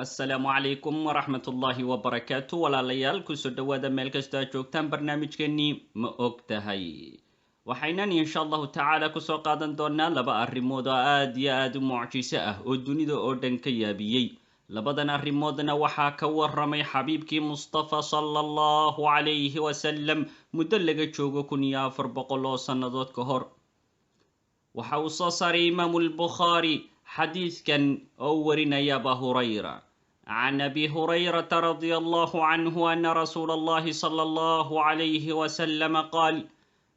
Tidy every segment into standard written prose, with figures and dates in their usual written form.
Asalaamu calaykum waraxmatullaahi wabarakaatu. Walaalayaal, kusoo dhowaada meel kastoo aad joogtaan barnaamijkeenii Ma Og Tahay. Waxaynan insha Allahu tacaala kusoo qaadan doonaa laba arrimood oo aada iyo aada u mucjiso ah oo dunida oo dhan ka yaabiyey. Labadan arrimoodna waxaa ka waramay xabiibkii Mustafa sala Allahu calayhi wasalam muddo laga joogo 1400 oo sannadood ka hor. Waxa uu soo saaray Imaamu Albukhaari xadiidkan oo warinaya Aba Hurayra: can Abi Hurayrata radia Allahu canhu ana rasuula Allahi sala Allahu calayhi wasalama qaal.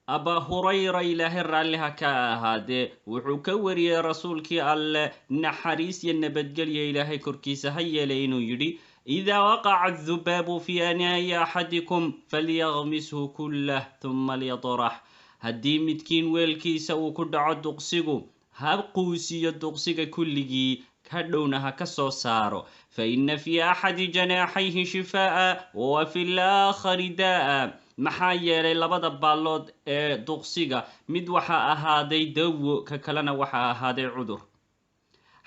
Aba Hurayra, Ilaahay raalliha ka ahaadee, wuxuu ka wariyey rasuulkii Alle, naxariis iyo nabadgelya Ilaahay korkiisa ha yeelay, inuu yidhi: "Idaa waqaca adubaabu fii anaa'i axadikum falyaqmishu kullah thumma lyatrax." Haddii midkiin weelkiisa uu ku dhaco duqsigu, ha quusiyo duqsiga kulligii, hadhowna ha ka soo saaro. Fa ina fii axadi janaaxayhi shifaa'a wa fi laakhari daa'a. Maxaa yeelay, labada baallood ee duqsiga mid waxaa ahaaday dawo, ka kalena waxaa ahaaday cudur.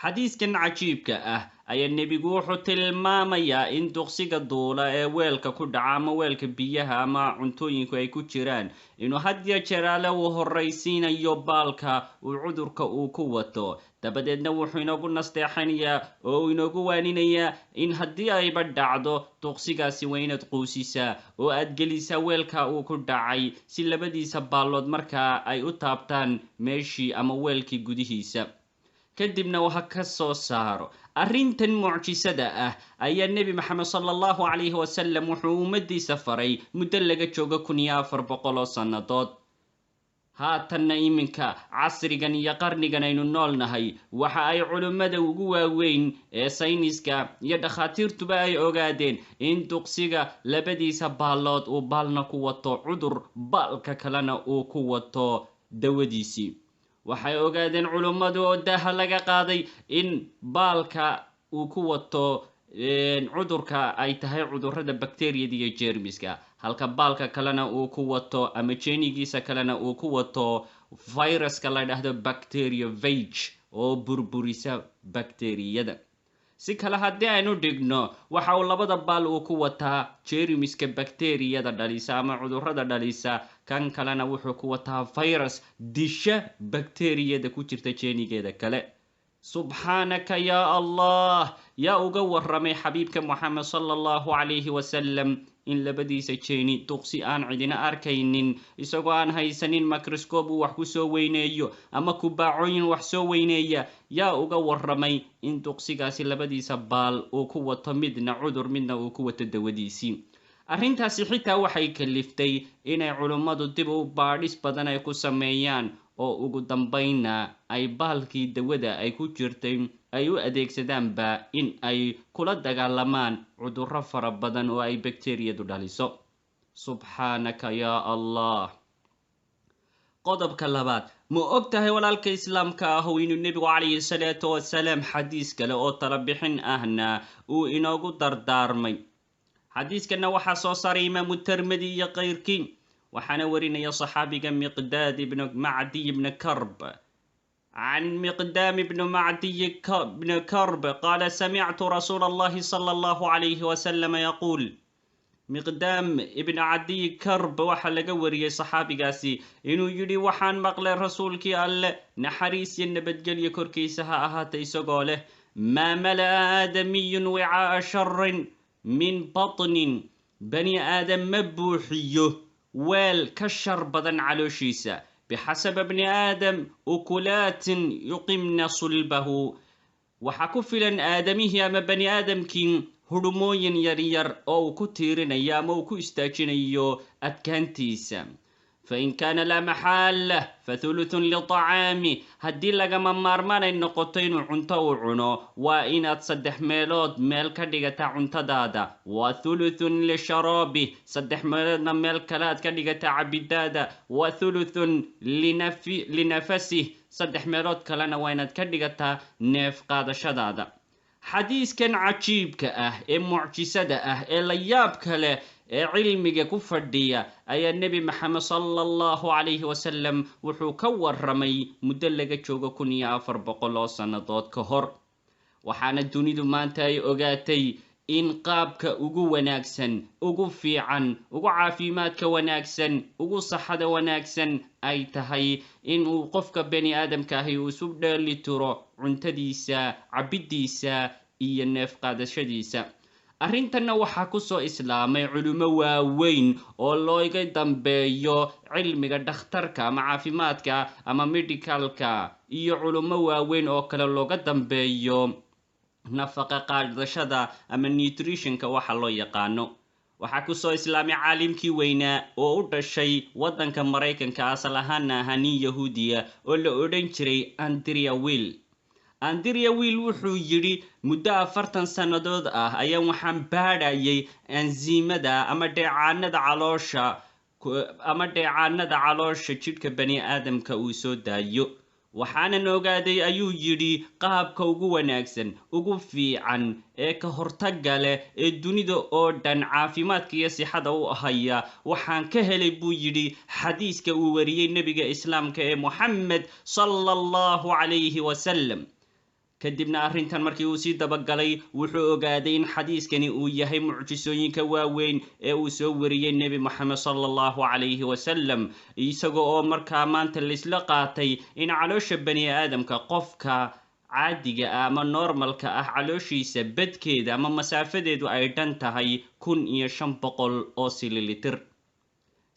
Xadiiskan cajiibka ah ayaa nebigu wuxuu tilmaamayaa in duqsiga duula ee weelka ku dhaca ama weelka biyaha ama cuntooyinku ay ku jiraan, inuu had ya jeeraale uu horraysiinayo baalka uu cudurka uu ku wato. Dabadeedna wuxuu inoogu nasteexanayaa oo uu inoogu waaninayaa in haddii ayba dhacdo duqsigaasi, waa inaad quusisaa oo aad gelisaa weelka uu ku dhacay, si labadiisa baallood markaa ay u taabtaan meeshii ama weelkii gudihiisa, kadibna ha ka soo saaro. Arrintan mucjisada ah ayaa Nebi Maxamed sala Allahu calayhi wasalam wuxuu ummadiisa faray muddo laga joogo 1400 oo sannadood. Haatanna iminka casrigan iyo qarnigan aynu nool nahay, waxa ay culimmada ugu waaweyn ee sayniska iyo dhakhaatiirtuba ay ogaadeen in duqsiga labadiisa baallood uu baalna ku wato cudur, baalka kalena uu ku wato dawadiisii. Waxay ogaadeen culummadu oo daaha laga qaaday in baalka uu ku wato cudurka ay tahay cudurrada bakteriyada iyo jermiska, halka baalka kalena uu ku wato ama jeenigiisa kalena uu ku wato viruska la dhahdo bacteriophage oo burburisa bakteriyada. Si kale haddii aynu dhigno, waxa uu labada baal uu ku wataa jermiska bakteriyada dhalisa ama cudurrada dhalisa, kan kalena wuxuu ku wataa virus disha bakteriyada ku jirta jeenigeeda kale. Subxaanaka yaa Allah! Yaa uga waramay xabiibka Moxamed sala Allahu calayhi wasalam in labadiisa jeeni duqsi aan cidina arkaynin, isagoo aan haysanin microscope uu wax ku soo weyneeyo ama kubaacooyin wax soo weyneeya? Yaa uga waramay in duqsigaasi labadiisa baal uu ku wato midna cudur, midna uu ku wato dawadiisii? Arrintaasi xitaa waxay kaliftay inay culummadu dib u baadhis badan ay ku sameeyaan, oo ugu dambaynna ay baalkii dawada ay ku jirtay ay u adeegsadaanba in ay kula dagaalamaan cudurro fara badan oo ay bakteriyadu dhaliso. Subxaanaka yaa Allah! Qodobka labaad: ma og tahay, walaalka islaamka ah, inuu nebigu calayhi salaatu wasalaam xadiis kale oo tala bixin ahna uu inoogu dardaarmay? Xadiiskanna waxaa soo saaray Imaamu Termedi iyo kayrkii, waxaana warinaya saxaabiga Miqdaad ibn Macdiy ibn Karb: can Miqdaam ibn Macdiy bn Karb qaala: "Samictu rasuula Allahi sala Allahu calayhi wasalam yaquul." Miqdaam ibn Cadiy Karb waxaa laga wariyey saxaabigaasi inuu yidhi: "Waxaan maqlay rasuulkii Alle, naxariis iyo nabadgelyo korkiisa ha ahaata, isagoo leh: 'Maa mala'a aadamiyun wicaa'a sharin min batnin.' Bani aadam ma buuxiyo weel ka shar badan calooshiisa. Bixasaba bni aadam ukulaatin yuqimna sulbahu." Waxaa ku filan aadamihii ama bani aadamkii hudhumooyin yaryar oo uu ku tiirinayo ama uu ku istaajinayo adkaantiisa. Fain kaana laa maxaala fathuluthun litacaami. Haddii lagama maarmaan ay noqoto inuu cunto uu cuno, waa inaad saddex meelood meel ka dhigataa cuntadaada, wa thuluthun lisharaabi, saddex meeloodna meel kale aad ka dhigataa cabidaada, wa thuluthun linafasih, saddex meelood kalena waa inaad ka dhigataa neef qaadashadaada. Xadiiskan cajiibka ah ee mucjisada ah ee la yaabka leh ee cilmiga ku fadhiya ayaa Nebi Maxamed sala Allahu calayhi wasalam wuxuu ka waramay muddo laga joogo 1400 oo sannadood ka hor. Waxaana dunidu maanta ay ogaatay in qaabka ugu wanaagsan, ugu fiican, ugu caafimaadka wanaagsan, ugu saxada wanaagsan ay tahay in uu qofka bani aadamka ahi uu isu dheelitiro cuntadiisa, cabiddiisa iyo neef qaadashadiisa. Arrintanna waxaa kusoo islaamay culummo waaweyn oo looga dambeeyo cilmiga dhakhtarka ama caafimaadka ama medicalka, iyo culummo waaweyn oo kale looga dambeeyo nafaqa qaadashada ama nutritionka waxa loo yaqaano. Waxaa kusoo islaamay caalimkii weynaa oo u dhashay waddanka Maraykanka, asal ahaana ahaa nin Yahuudiya, oo la odhan jiray Andrea Will. Andrea Will wuxuu yidhi: muddo 40 sannadood ah ayaan waxaan baadhayay enzyme-ada ama dheecaanada caloosha, ama dheecaanada caloosha jidhka bani aadamka uu soo daayo. Waxaanan ogaaday, ayuu yidhi, qaabka ugu wanaagsan, ugu fiican ee ka hortagga leh ee dunida oo dhan caafimaadka iyo sixada u haya waxaan ka helay, buu yidhi, xadiiska uu wariyey nebiga islaamka ee Moxamed sala Allahu calayhi wasalam. Kadibna arrintan markii uu sii dabagalay, wuxuu ogaaday in xadiiskani uu yahay mucjisooyinka waaweyn ee uu soo wariyey Nebi Moxamed sala Allahu calayhi wasalam, isaga oo markaa maanta laisla qaatay in caloosha bani aadamka, qofka caadiga ah ama normalka ah, calooshiisa badkeeda ama masaafadeedu ay dhan tahay 1500 oo sililitir.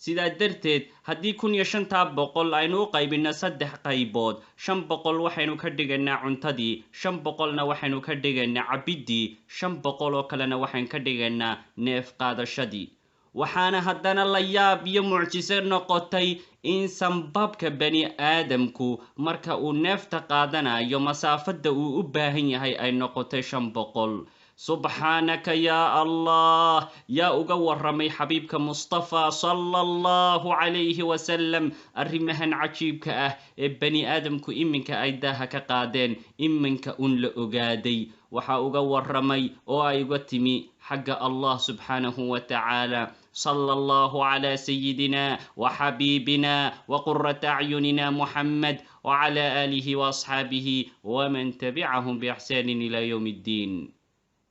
Sidaa darteed, haddii 1500 aynu u qaybino saddex qaybood, 500 waxaynu ka dhigaynaa cuntadii, 500-na waxaynu ka dhigaynaa cabiddii, 500 oo kalena waxaynu ka dhigaynaa neef qaadashadii. Waxaana haddana la yaab iyo mucjiso noqotay in sambabka bani aadamku marka uu neefta qaadanayo masaafada uu u baahan yahay ay noqotay 500. Subxaanaka yaa Allah! Yaa uga waramay xabiibka Mustafa sala Allahu calayhi wasalam arrimahan cajiibka ah ee bani aadamku iminka ay daaha ka qaadeen, iminka un la ogaaday? Waxaa uga waramay oo ay uga timi xagga Allah subxaanahu wa tacaala. Sala Allahu cala sayidina wa xabiibina wa qurata acyunina Muxamed wacala aalihi waasxaabihi waman tabicahum biixsaanin ila yowm ddiin.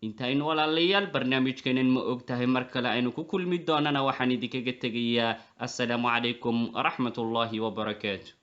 Intaynu, walaalayaal, barnaamijkeenan Ma Og Tahay mar kale aynu ku kulmi doonana, waxaan idinkaga tegayaa assalaamu calaykum waraxmat ullahi wabarakaatu.